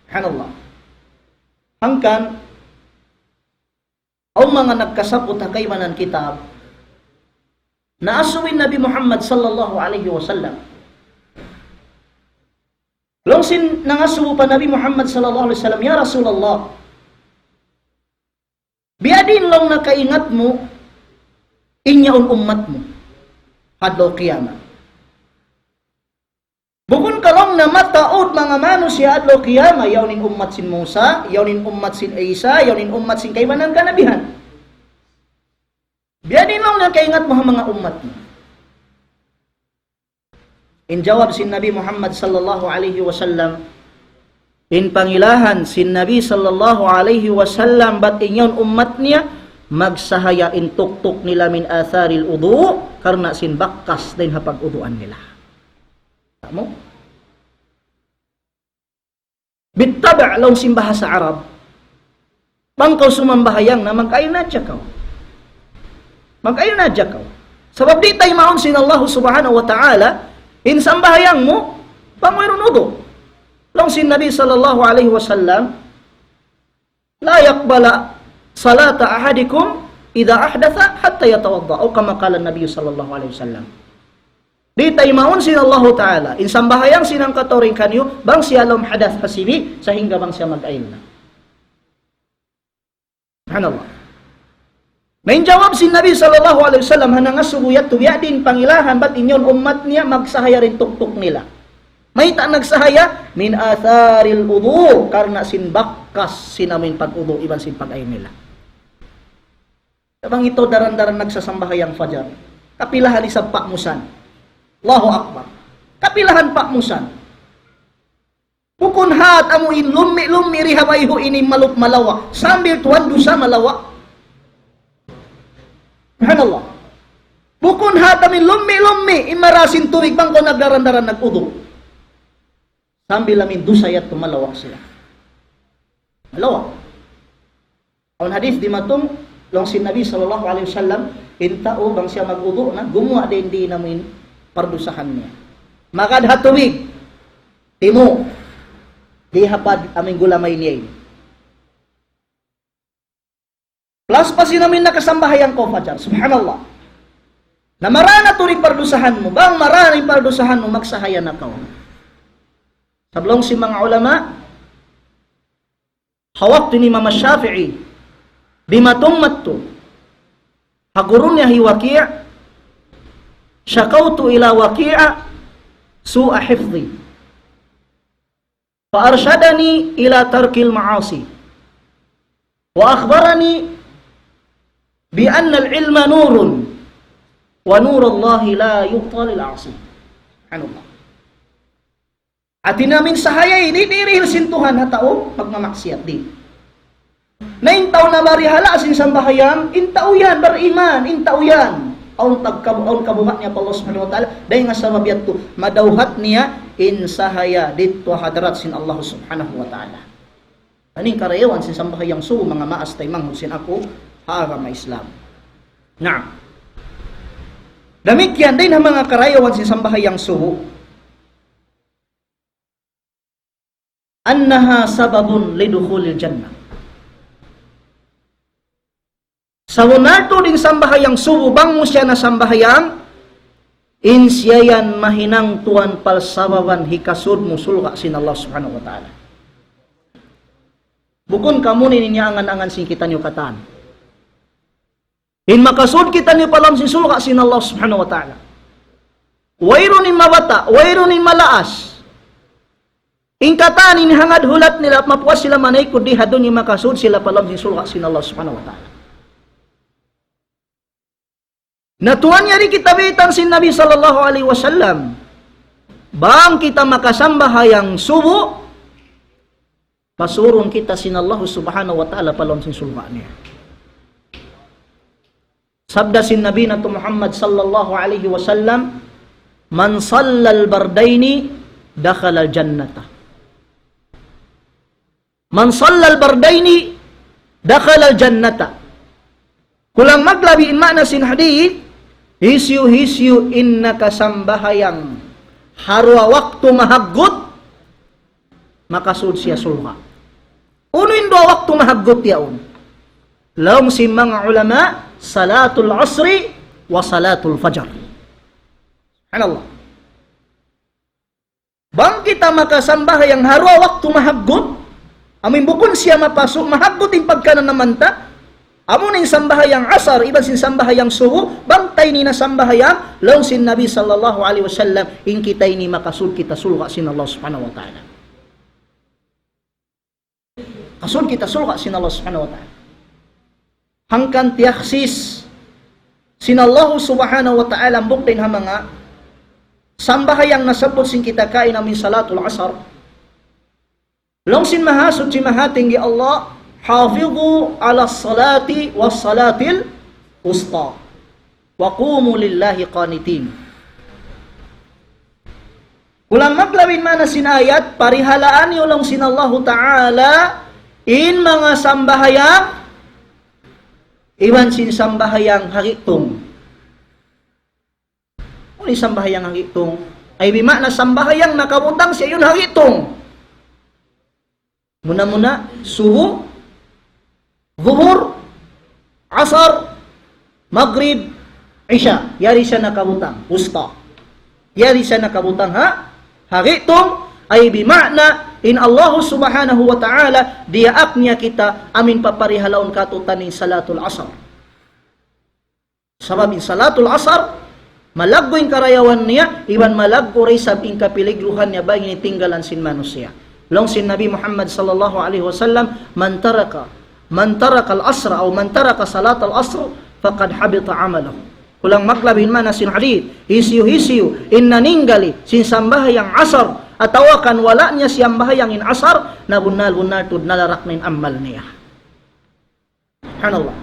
Subhanallah. Hangkan, awn manga nagkasabbut ha kaibanan kitab, naasubu in Nabi Muhammad sallallahu alayhi wasallam. Laung sin nangasubu pa Nabi Muhammad sallallahu alayhi wasallam, "Ya Rasulullah, biyadiin laung na kaingat mu, In yaun ummat mu ha adlaw qiyamah. Bukun ka laung niya mataud manga manusiya' ha adlaw qiyamah, yaun in ummat sin Musa, yaun in ummat sin Isa, yaun in ummat sin kaibanan kanabihan. Biya' diin laung niya kaingat mu ha manga ummat mu? In jawab sin Nabi Muhammad sallallahu alayhi wasallam, in pangilahan sin Nabi sallallahu alayhi wasallam bat in yaun ummat niya, magsahaya in tuktuk nila من آثار الوضوء, karna' sin bakas dayn ha pag-uduan nila. Amu? Bittaba' laung sin bahasa Arab. Bang kaw sumambahayang na mag-ayil na hadja kaw. Mag-ayil na hadja kaw. Sabab di' taymaun sin Allah subhanahu wa ta'ala, in sambahayang mu, bang wayruun udu'. Laung sin Nabi sallallahu alayhi wasallam, لا يقبل صلاة أحدكم إذا أحدث حتى يتوضأ، أو كما قال النبي صلى الله عليه وسلم. Di' taymaun sin Allahu Ta'ala in sambahayang sin hangkatau dayn kaniyu, bang siya lawm hadas ha sibi', sahingga bang siya mag-ayil na. Subhanallah. Na in jawab sin Nabi sallallahu alayhi wasallam, ha nangasubu yadtu, biya' diin pangilahan, bat in yaun ummat niya, magsahaya dayn tuktuk nila. Mayta' nagsahaya? من آثار الوضوء, karna' sin bakas sin amuin pag-udu' iban sin pag-ayil nila. Bang ikaw daran-daran nagsasambahayang fajar, kapilahan isab pa'musan. Allahu Akbar. Kapilahan pa'musan. Bukun hat amuin lummi'-lummi' di ha bayhu' ini malup malawa'. Sambil tuwan dusa malawa'. Subhanallah. Bukun hat amuin lummi'-lummi' in marayaw sin tubig bang kaw nagdaran-daran nag-udu'. Sambil amuin dusa yadtu malawa' siya. Malawa'. Awn hadith dimatung, laung sin Nabi sallallahu alayhi wasallam, in tau bang siya mag-udu' na, gumuwa' dayn di in amuin pardusahan niya. Magad ha tubig, timu', di' hapad amuin gulamay niya ini. Plus pa sin amuin nakasambahayang kaw fajar. Subhanallah. Na mara na tuud in pardusahan mu. Bang mara na in pardusahan mu, magsahaya na kaw. Sabab laung sin manga ulama, ha waktu ni Imam Shafi'i, dimatung madtu ha guru niya hi Waki', شكوت إلى وكيع سوء حفظي فأرشدني إلى ترك المعاصي وأخبرني بأن العلم نور ونور الله لا يعطى للعاصي. Subhanallah. Hati niya amuin sahaya ini, di' dihil sin Tuhan ha tau magmamaksiyat, di'. Na in tau nabarihala' sin sambahayang, in tau yan, bariman, in tau yan. Awn tagkab-, awn kabuga' niya pa Allah subhanahu wa ta'ala, dayn ha sabab yadtu, madawhat niya in sahaya didtu ha hadarat sin Allah subhanahu wa ta'ala. Ini in karayawan sin sambahayang subu, manga maas taymanghud sin aku ha agama Islam. Naam. Damikkiyan dayn ha manga karayawan sin sambahayang subu. أنها سبب لدخول الجنة. Sabunnal tuud in sambahayang subu bang mu siya nasambahayang, in siya yan mahinang tuwan palsababan hikasud mu surga' sin Allah subhanahu wa ta'ala. Bukun kamu ini in angan-angan sin kitaniyu katan. In makasud kitaniyu pa lawm sin surga' sin Allah subhanahu wa ta'ala. Wayruun in mabata', wayruun in malaas. In katan in hangad hulat nila, mapuas sila manaykud di ha dunya, makasud sila pa lawm sin surga' sin Allah subhanahu wa ta'ala. Na tuwan yari kita bitan sin Nabi sallallahu alayhi wasallam. Bang kita makasambahayang subu, pasurun kita sin Allah subhanahu wa ta'ala pa lawm sin surga' niya. Sabda sin Nabi natu' Muhammad sallallahu alayhi wasallam, من صلى البردين دخل الجنة. من صلى البردين دخل الجنة. Kulang maglabi in maana sin hadith, hisiyu-hisiyu in nakasambahayang ha duwa waktu mahaggut, makasud siya surga'. Unu in duwa waktu mahaggut yaun? Laung sin manga ulama, صلاة العصر وصلاة الفجر. Subhanallah. Bang kita makasambahayang ha duwa waktu mahaggut, amuin bukun siya mapasu', mahaggut in pagkananaman ta, Amu na in sambahayang asar, iban sin sambahayang subu, bang ta ini na sambahayang, laung sin Nabi sallallahu alayhi wasallam, in kita ini makasud kita surga' sin Allah subhanahu wa ta'ala. Kasud kita surga' sin Allah subhanahu wa ta'ala. Hangkan tiyaksis sin Allah subhanahu wa ta'ala, hambuuk dayn ha manga sambahayang nasabbut sin kita kaina amu in salatul asar. Laung sin Mahasuchi Mahatinggi Allah, حافظوا على الصلاة والصلاة الوسطى وقوموا لله قانتين. Kulang maglabi in maana sin ayat, parihalaan niyu laung sin Allahu Ta'ala in manga sambahayang, iban sin sambahayang ha gi'tung. Unu in sambahayang ha gi'tung? Ay bima'na sambahayang nakabutang siya yan ha gi'tung. Muna-muna, subu, zuhur, asar, magrib, isya. Yari siya nakabutang, wusta. Yari siya nakabutang ha, ha gi'tung, ay bima'na, in Allah subhanahu wa ta'ala, diyaak niya kita, amu in paparihalaun katu'niyu in salatul asar. Sabab in salatul asar, malaggu' in karayawan niya, iban malaggu' da isab in kapiligruhan niya bang ini tinggalan sin manusiya'. Laung sin Nabi Muhammad sallallahu alayhi wasallam, من ترك، من ترك العصر أو من ترك صلاة العصر فقد حبط عمله. Kulang maglabi in maana sin hadith, hisiyu-hisiyu in naninggali sin sambahayang asar, atawa kan wala' niya siyambahayang in asar, na bunnal-bunnal tuud nalarak na in amal niya. Subhanallah.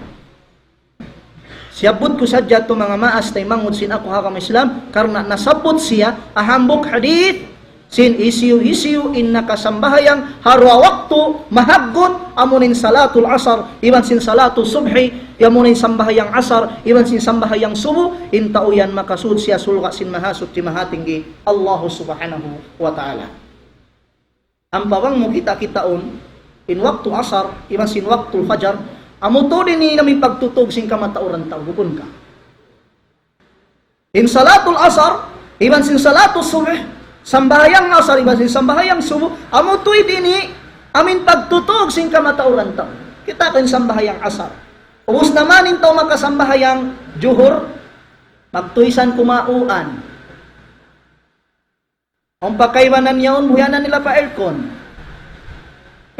Siyabbut ku sadja yadtu manga maas taymanghud sin aku ha agama Islam, karna' nasabbut siya ha hambuuk hadith, sin hisiyu-hisiyu in nakasambahayang ha duwa waktu mahaggut, amu in salatul asar, iban sin salatul subhi, amu in sambahayang asar, iban sin sambahayang subu, in tau yan makasud siya surga' sin Mahasuchi Mahatinggi, Allahu subhanahu wa ta'ala. Ampa bang mu kita-kitaun, in waktu asar, iban sin waktu fajar, amu tuud ini in pagtutug sin kamatauran tau, bukun ka. In salatul asar, iban sin salatul subh, sambahayang asar, iban sin sambahayang subu, amu tuud ini, amu in pagtutug sin kamatauran tau. Kita' ta in sambahayang asar. Ubus na man in tau makasambahayang juhur, magtuisan kumauan. Awn pa kaibanan yaun, buhianan nila pa aircon.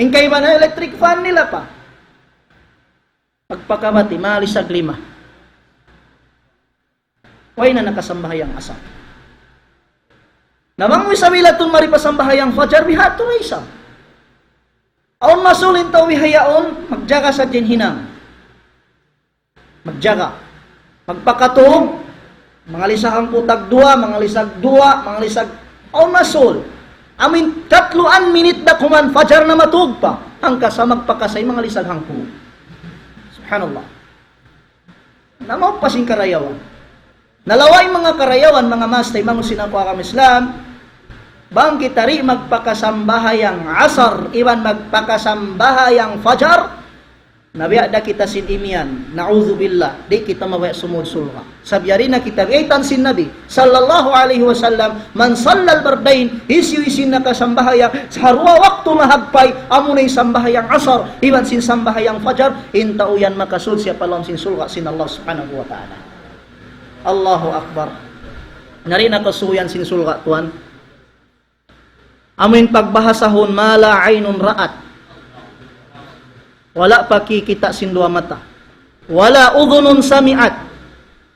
In kaibanan electric fan nila pa. Pagpakabati, malisag lima. Way na nakasambahayang asar. Na bang mu isab hilatun mari pa sambahayang fajar, biha' tuud na isab. Awn masul in tau bihaun, magjaga sadja in hinang. Magjaga. Magpakatug, mangalisag hangpu' tagduwa, mangalisag duwa, mangalisag, awn masul. Amu in katluan minit da kuman fajar na matug pa. Hangkan sa magpakasay mangalisag hangpu'. Subhanallah. Na maupas in karayawan. Na lawa' in manga karayawan, manga maas taymanghud sin aku ha agama Islam, bang kita di' magpakasambahayang asar, iban magpakasambahayang fajar, na biya' da kita sin imiyan, na'udzubillah, di' kita mabaya' sumud surga'. Sabab yari na kita biyaytaan sin Nabi, sallallahu alayhi wasallam, من صلى البردين, hisiyu-hisiyu in nakasambahayang ha duwa waktu mahagpay, amu na in sambahayang asar, iban sin sambahayang fajar, in tau yan makasud siya pa lawm sin surga' sin Allah subhanahu wa ta'ala. Allahu Akbar. Nari na kasuyan sin surga' tuwan. Amu in pagbahasahun, ما لا عين رأت. Wala' pa kikita' sin duwa mata. ولا أذن سمعت.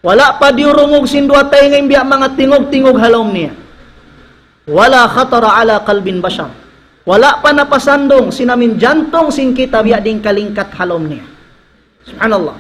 Wala' pa diyurungug sin duwa taynga in biya' manga tingug-tingug ha lawm niya. ولا خطر على قلب بشر. Wala' pa napasandung sin amu in jantung sin kita biya' diin kalingkat ha lawm niya. Subhanallah.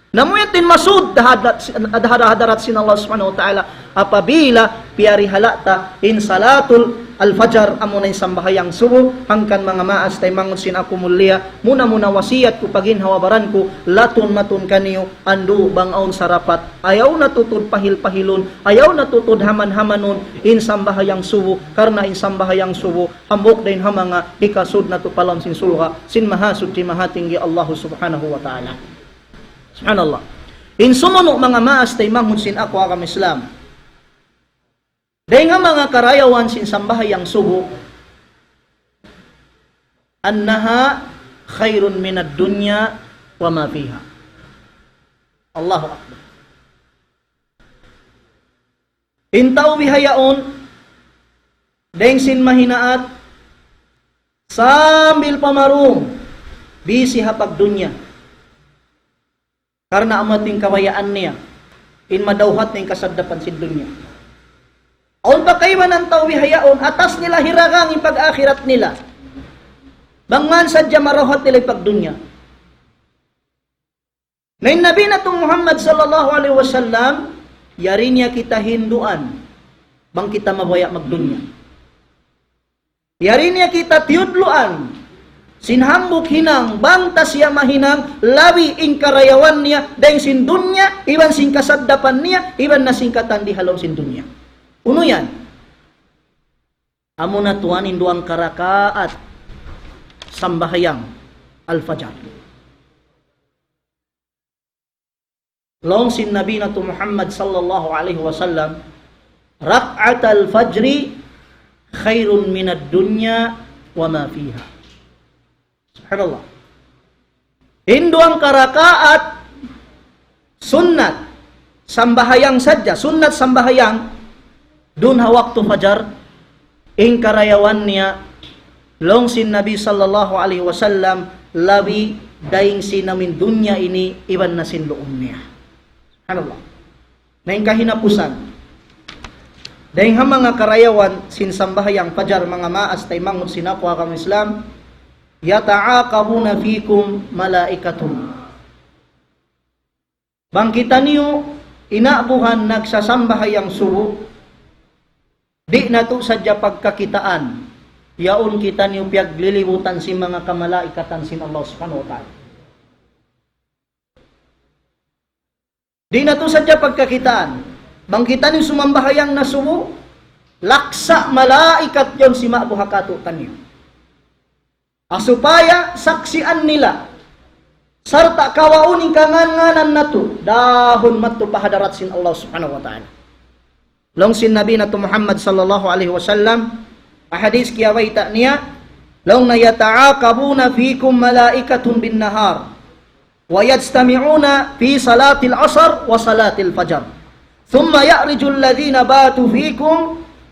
Na amu yadtu in masud ha hadarat, ha hadarat sin Allah subhanahu wa ta'ala. Apabila piyarihala' ta in salatul al-fajar, amu na in sambahayang subu, hangkan manga maas taymanghud sin aku mulia, muna-muna wasiyat ku pa ginhawa-baran ku, latun matun kaniyu, andu' bang awn sarapat, ayaw natu' tuud pahil-pahilun, ayaw natu' tuud haman-hamanun, in sambahayang subu, karna' in sambahayang subu, hambuuk da in ha manga hikasud natu' pa lawm sin surga', sin Mahasuchi Mahatinggi Allahu subhanahu wa ta'ala. Subhanallah. In sumunu' manga maas taymanghud sin aku ha agama Islam. Dayn ha manga karayawan sin sambahayang subu, أنها خير من الدنيا وما فيها. Allahu Akbar. In tau bihaun, dayng sin mahinaat, sambil pamarung, busy ha pagdunya. Karna' amu in kabayaan niya, in madawhat niya in kasaddapan sin dunya. Awn pa kaibanan tau bihaun, atas nila hiragang in pag-akhirat nila. Bang man sadja marawhat nila in pagdunya. Na in Nabi natu' Muhammad sallallahu alayhi wasallam, yari niya kita hinduan, bang kita mabaya' magdunya. Yari niya kita tiyudluan, sin hambuuk hinang, bang ta siya mahinang, labi in karayawan niya, dayng sin dunya, iban sin kasaddapan niya, iban na sin katan di ha lawm sin dunya. Unu yan? Amuna tuwan in duwang karakaat sambahayang al-fajar. Laung sin Nabi natu' Muhammad sallallahu alayhi wasallam, ركعتا الفجر خير من الدنيا وما فيها. Subhanallah. In duwang karakaat sunnat sambahayang sadja, sunnat sambahayang dun ha waktu fajar, in karayawan niya, laung sin Nabi sallallahu alayhi wasallam, labi dayng sin amuin dunya ini iban na sin lawm niya. Subhanallah. Na in kahinapusan, dayng ha manga karayawan sin sambahayang fajar, manga maas taymanghud sin aku agama Islam, يتعاقبون فيكم ملائكة. Bang kitaniyu in aabuhan nagsasambahayang subu, di' natu' sadja pagkakitaan, yaun kitaniyu piyaglilibutan sin manga kamalaikatan sin Allah Subhanahu wa Ta'ala. Di' natu' sadja pagkakitaan. Bang kitaniyu sumambahayang na subu, laksa' malaikat yaun simaabu ha katu'taniyu. Ha supaya saksian nila, sarta' kawaun in kangan-nganan natu', dahun madtu pa hadarat sin Allah Subhanahu wa Ta'ala. Laung sin Nabi natu' Muhammad sallallahu alayhi wasallam, ha hadith kiyabayta' niya, laung niya, يتعاقبون فيكم ملائكة بالنهار ويجتمعون في صلاة العصر وصلاة الفجر، ثم يعرج الذين باتوا فيكم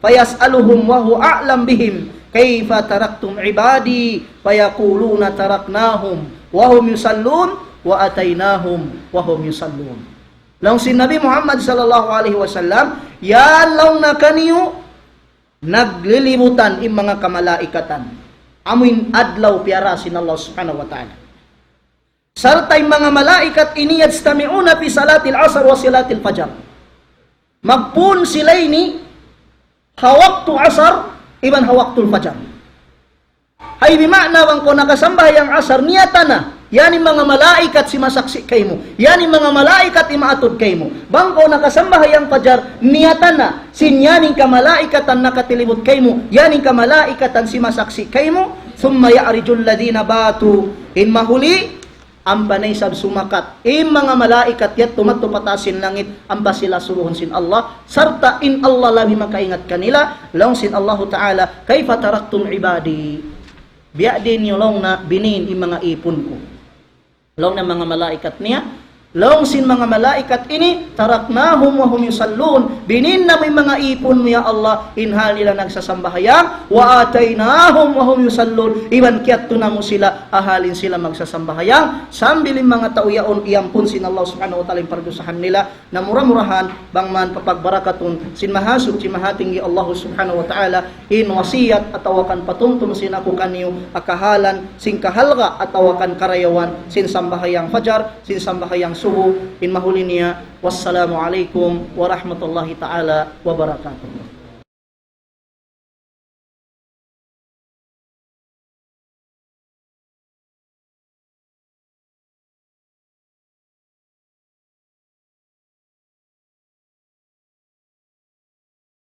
فيسألهم وهو أعلم بهم: كيف تركتم عبادي؟ فيقولون: تركناهم وهم يصلون وأتيناهم وهم يصلون. Laung sin Nabi Muhammad sallallahu alayhi wasallam, yan laung na kaniyu naglilibutan in manga kamalaikatan. Amuin adlaw piyara sin Allah Subhanahu wa Ta'ala. Sarta' in manga malaikat ini يجتمعون في صلاة العصر وصلاة الفجر. Magpun sila ini ha waktu asar iban ha waktu fajar. Hay bima'na bang kaw nakasambahayang asar, niyata na, yan in manga malaikat simasaksi' kaymu. Yan in manga malaikat imaatud kaymu. Bang kaw nakasambahayang fajar, niyata na, sin yan in kamalaikatan nakatilibut kaymu. Yan in kamalaikatan simasaksi' kaymu. ثم يعرج الذين باتوا. In mahuli, ampa na isab sumakat in manga malaikat yadtu madtu pa taas sin langit, ampa sila subuhun sin Allah, sarta' in Allah labi makaingat kanila, laung sin Allahu Ta'ala, كيف تركتم عبادي؟ Biya' diin niyu laung na binin in manga ipun ku. Laung na manga malaikat niya, laung sin manga malaikat ini, تركناهم وهم يصلون. Binin namu' in manga ipun mu, ya Allah, in hal nila nagsasambahayang, وأتيناهم وهم يصلون. Iban kiyadtu namu' sila, ha hal in sila magsasambahayang, sambil in manga tau yaun iyampun sin Allah Subhanahu wa Ta'ala in pardusahan nila, na mura-murahan, bang man papagbarakatun sin Mahasuchi Mahatinggi Allah Subhanahu wa Ta'ala, in wasiyat atawa kan patumtum sin aku kaniyu, ha kahalan, sin kahalga' atawa kan karayawan, sin sambahayang fajar, sin sambahayang subu, in mahuli niya, والسلام عليكم ورحمة الله تعالى وبركاته.